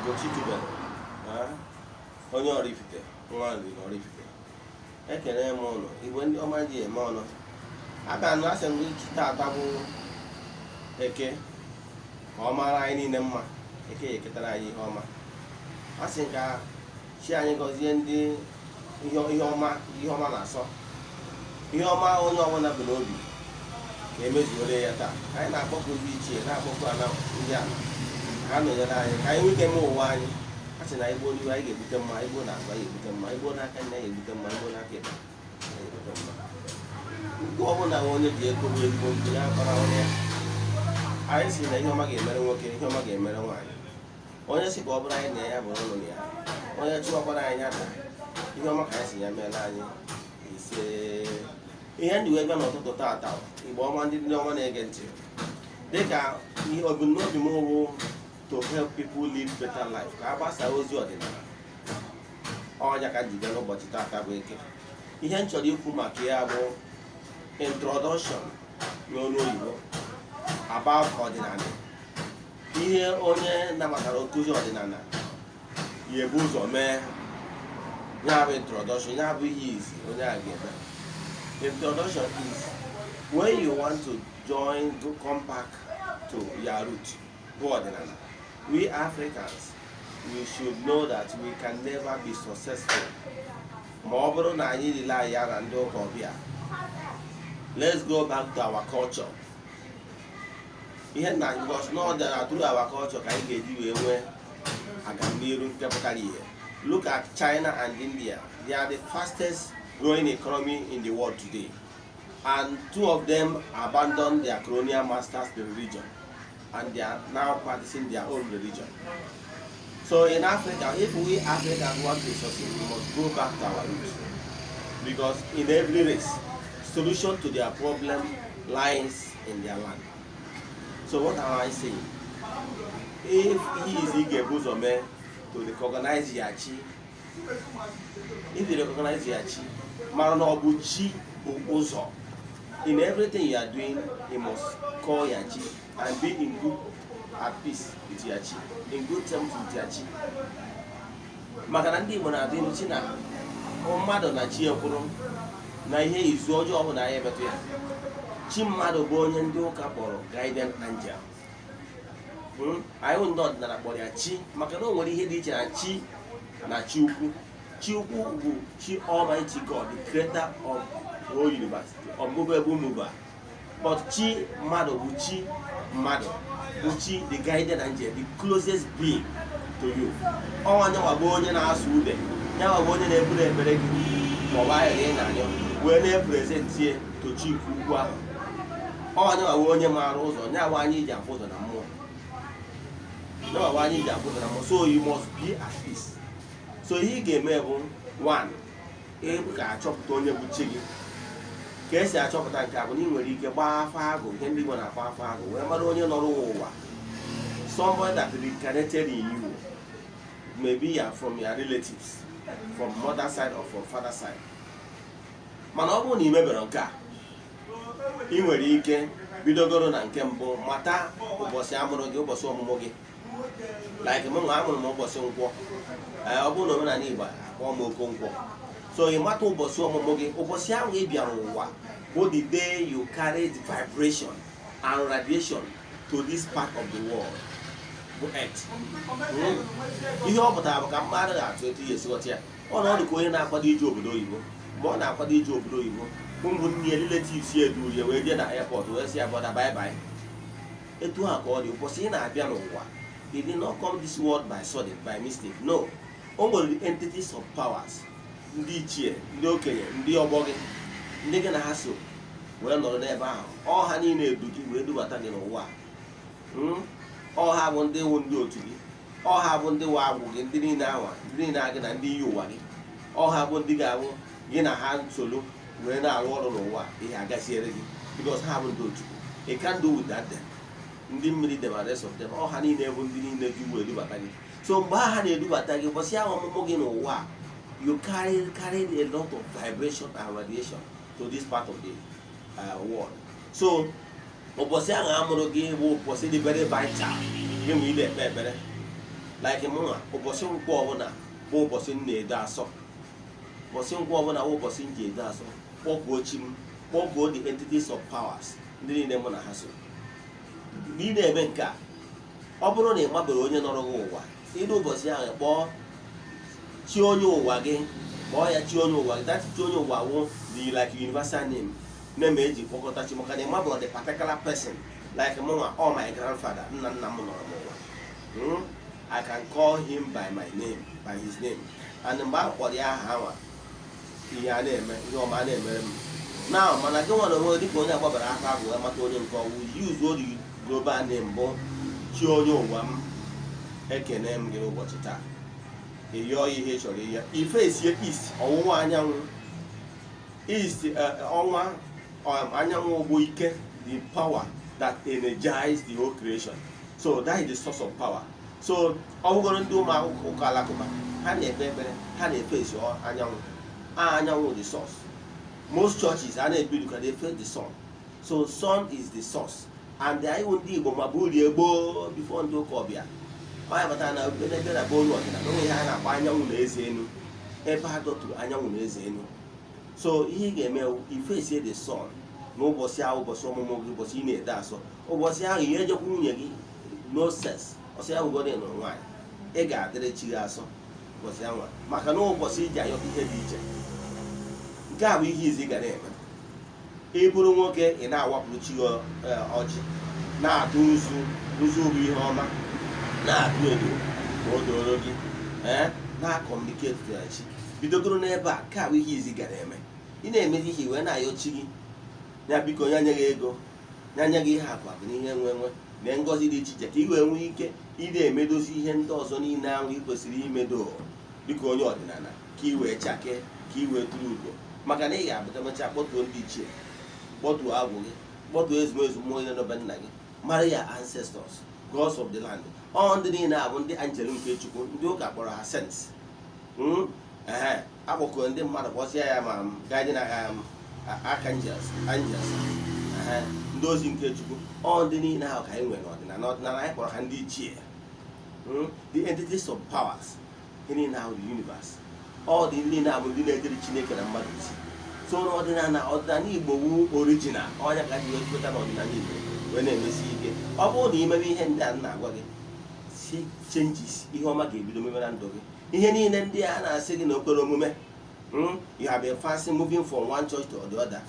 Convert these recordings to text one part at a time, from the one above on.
Ugochi tubelu, onye Oraifite, nwa nri na Oraifite. Ekene m ụnụ, Igwe ndị ọma ji eme ọnụ. Abịa nụ, asị m gị, taata bụ Eke, ka ọ mara anyị niile mma. Eke ya eketara anyị ihe ọma. A sị ka chi anyị gọzie ndị ihe ọma, ihe ọma na-asọ, ihe ọma onye ọbụla bụ n'obi ka emezuore ya taa. Anyị na-akpọku ndị ichie, na-akpọku ana, ndị ala, ka ha nọnyere anyị, ka anyị nwee ike mee ụwa anyị. A sị na anyị gbuo n'ihu, anyị ga-ebute mma. Anyị gbuo n'azụ, anyị ga-ebute mma. Anyị gbuo n'aka nne, anyị ga-ebute mma. Anyị gbuo n'aka ekpe, anyị ga-ebute mma. Nke ọbụla onye ji ego bụ ezigbo nkụ ya kpara onye ya. Anyị si na ihe ọma ga-emere nwoke, ihe ọma ga-emere nwaanyị. Onye si ka ọ bụrụ anyị na ya bụrụ ụlọ ya, onye chụwakwara anyị ya taa, ihe ọma ka anyị si ya meela anyị. Ise. Ihe ndị wee bịa n'ụtụtụ taata, Igbo ọma, ndị ọma na-ege ntị, dịka ihe ebumnobi m bụ to help people live better life, ka a gbasaa ozi ọdịnala ọnya ka njide n'ụbọchị taata bụ Eke. Ihe m chọrọ ikwu maka ya bụ introduction n'olu oyibo about ọdịnala. Ihe onye nabatara nkụzi ọdịnala ya ebu ụzọ mee, ya bụ introduction, ya bụ ihe izi onye a ga-eme. Introduction is when you want to join, to come back to your root bụ ọdịnala. We Africans, we should know that we can never be successful ma ọ bụrụ na anyị rely ya na ndị ụka ọbịa. Let's go back to our culture. Ihe na because na ọ dị na through our culture ka anyị ga-eji wee nwee agamniru nke pụtara ihe. Look at China and India. They are the fastest growing economy in the world today, and two of them abandoned their colonial masters' religion and they are now practicing their own religion. So in Africa, if we Africans want to succeed, we must go back to our roots, because in every race, solution to their problem lies in their land. So what am I saying? If ihe izi ị ga-ebu ụzọ mee to recognize your chi, if you recognize your chi, mara na ọ bụ chi bụ ụzọ. In everything you are doing, you must call your chi and be in good at peace with your chi, in good terms with your chi, maka na ndị Igbo na-atụ ilu chi na mmadụ na chi ekwuru na ihe izu ọjọọ ọbụla ya emetụ ya. Chi mmadụ bụ onye ndị ụka kpọrọ guardian angel. Anyị hụ ndị ọdịnala kpọrọ ya chi, maka na o nwere ihe dị iche na chi na chi ukwu. Chi ukwu bụ chi Almighty God, the creator of the whole universe, the unmovable mover, but chi mmadụ bụ chi mmadụ bụ chi, the guardian angel, the closest being to you. Ọ nyanwa bụ onye na-asụ ude, nyanwa bụ onye na-eburu ekpere gị ma ọ bụ ayọrọ ị na-anyọ wee na-epresentie to chi nke ukwu ahụ. Ọ nyanwa bụ onye maara ụzọ, nyanwa anyị ji afụ ụzọ na mmụọ, nyanwa bụ anyị ji afụ ụzọ na mmụọ. So you must be at peace. So ihe ị ga-eme bụ one, ị ga-achọpụta onye bụ chi gị. Ka esi achọpụta nke a bụ na ị nwere ike gbaa afa agụ, nke ndị Igbo na-akpọ afa agụ, wee mara onye nọrọ ụwa, somebody that reincarnated in you. Maybe you are from your relatives, from mother side or from father side. Mana ọ bụrụ na ị mebere nke a, ị nwere ike bidogoro na nke mbụ, mata ụbọchị amụrụ gị, ụbọchị ọmụmụ gị. Like m nwa, amụrụ m ụbọchị Nkwọ. Ee, ọ bụrụ na omenala Igbo akpọọ m Okonkwo. So ị mata ụbọchị ọmụmụ gị, ụbọchị ahụ ị bịara ụwa bụ the day you carry the vibration and radiation to this part of the world bụ earth. Ihe ọ pụtara bụ ka mmadụ ga-atụ etu ya esi ghọta ya. Ọ na ọ dị ka onye na-akwado ije obodo oyibo. Mgbe ọ na-akwado ije obodo oyibo, ụmụnne ya, relatives ya eduru ya wee jee na airport wee sị ya, "Brother, bye bye." Etu a ka ọ dị ụbọchị ị na-abịa n'ụwa. You did not come this world by sudden, by mistake, no. O nwere the entities of powers, ndị ichie, ndị okenye, ndị ọgbọ gị, ndị gị na ha so wee nọrọ n'ebe ahụ. Ọ ha niile edu gị wee dubata gị n'ụwa a. Ọ ha bụ ndị wụ ndị otu gị, ọ ha bụ ndị wụ agwụ gị, ndị niile anwa, ndị niile gị na ndị iyi ụwa gị. Ọ ha bụ ndị ga-abụ gị na ha soro wee na-arụ ọrụ n'ụwa, ihe agaziere gị, because ha bụ ndị otu gị. You can't do without them. Ndị mmiri dem and rest of them, ọ ha niile bụ ndị niile ji wee edubata gị. So mgbe ha na-edubata gị, ụbọchị ahụ ọmụmụ gị n'ụwa a, you carry a lot of vibration and radiation to this part of the world. So ụbọchị ahụ a mụrụ gị bụ ụbọchị dị very vital gị nwee ide ekpe ekpere. Like mụnwa, ụbọchị Nkwọ ọbụla bụ ụbọchị m na-edo asọ. Ụbọchị Nkwọ ọbụla bụ ụbọchị m ji edo asọ, kpọkuo chi m, kpọkuo the entities of powers, ndị niile mụ na ha so. Mgbe ị na-eme nke a, ọ bụrụ na ị mabere onye nọrọ gị ụwa, ịdị ụbọchị ahụ, kpọọ chi onye ụwa gị, kpọọ ya chi onye ụwa gị. That chi onye ụwa wụ the like universal name eji kpọkọta chi, maka na ị mabụrụ the particular person. Like mụnwa, all my grandfather, nna nna m nọrọ m ụwa. I can call him by my name, by his name, and mgbe a kpọrọ ya aha anwa, ihe a na-eme, ihe ọma a na-emere m now. Mana gị nwere onwe dịka onye agbabara aka ahụ wee mata onye nke ọwụ, use the global name bụ chi onye ụwa m, ekene m gị n'ụbọchị taa. Ị yọọ ihe ị chọrọ ihe, ife esie east, ọwụwa anyanwụ, east, ọnwa, anyanwụ bụ ike, the power that energize the whole creation. So that is the source of power. So ọ bụgoro ndị ụmụ akwụkwọ ụka alakụba, ha na-ekpe ekpere, ha na-efe esi anyanwụ. Anyanwụ the source. Most churches a na-ebido ka they face the sun. So sun is the source. And anyị wụ ndị Igbo, ma bụ rie gboo before ndị ụka ọbịa, ọ ya batara na ebe na be onye ọdịnala, onwe ihe a na-akpọ anyanwụ na eze enu, ebe a dọtụrụ anyanwụ na eze enu. So ihe ị ga-eme, ifesie the sun n'ụbọchị ahụ, ụbọchị ọmụmụ gị, ụbọchị ị na-ede asọ. Ụbọchị ahụ, ihe ejekwa nwunye gị, no sex. Ọsọ ya bụgodị nụrụ nwaanyị, ị ga-adịrị chi gị asọ ụbọchị ahụ, maka na ụbọchị iji ayọta ihe dị iche. Nke a bụ ihe izi ị ga na-eme. Ị bụrụ nwoke, ị na-awapụrụ chi gị ọjị, na-atụ nzu. Nzu bụ ihe ọma. Na-atụ edo ka o doro gị, ee, na-acommunicate na chi. Bidogoro n'ebe a. Nke a bụ ihe izi ga na-eme. Ị na-emezi ihe wee na-ayọ chi gị ya, biko, ya nye gị ego, ya nye gị ihe akụ akụ na ihe nwe nwe na ngọzi dị iche iche, ka ị wee nwee ike ị na-emedozi ihe ndị ọzọ niile ahụ ị kwesịrị imedo dịka onye ọdịnala, ka ị wee chakee, ka ị wee tụrụ ugo. Maka na ị ga-abụta mechaa, kpọtuo ndị ichie, kpọtuo agwụ gị, kpọtuo ezumezu mmụọ niile nọ be nna gị, mara ya ancestors, gods of the land. Ọ ndị niile abụ ndị angel nke Chukwu. Ndị ụka kpọrọ ha saints. Ehe, akpọkọrọ ndị mmadụ kpọsịa ya ma guardian archangels, angels, ehe, ndị ozi nke Chukwu. Ọ ndị niile ahụ ka anyị nwere n'ọdịnala. Ọdịnala anyị kpọrọ ha ndị ichie. The entities of powers, ihe niile ahụ, the universe, ọ dị ndị niile ahụ, ndị na-ejere Chineke na mmadụ ozi. So n'ọdịnala, ọdịnala Igbo wu original. Ọnya ka ji wee kweta n'ọdịnala Igbo wee na-emesi ike. Ọ bụrụ na imebe ihe ndị a m na-agwa gị, si changes, ihe ọma ga-ebido mebe na ndụ gị. Ihe niile ndị a na-asị gị na okwere omume, you have been fasting, moving from one church to the other.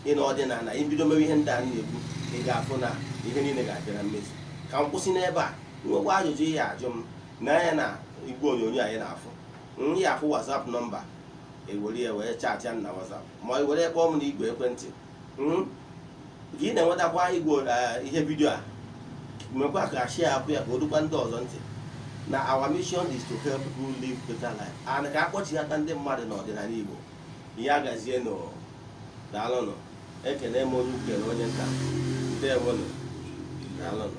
Ị na ọdịnala, ibido mewe ihe ndị a na-ekwu, ị ga-afụ na ihe niile ga-abịa na mmezu. Ka m kwụsị n'ebe a. Nwekwa ajụjụ ihe ajụ m n'anya na igwe onyonyo anyị na-afụ, m ya afụ WhatsApp number, ewere ya wee chat ya na WhatsApp, ma ị were kpọọ m n'igwe ekwentị. Ka ị na-enwetakwa igwe ihe video a, mekwa ka share akwụ ya, ka o dukwa ndị ọzọ ntị na our mission is to help people live better life and ka akpọchighata ndị mmadụ n'ọdịnala Igbo. Ihe agazie nụ. Daalụnụ. Ekene m onye ukwu na onye nta. Ndewonụ, daalụnụ.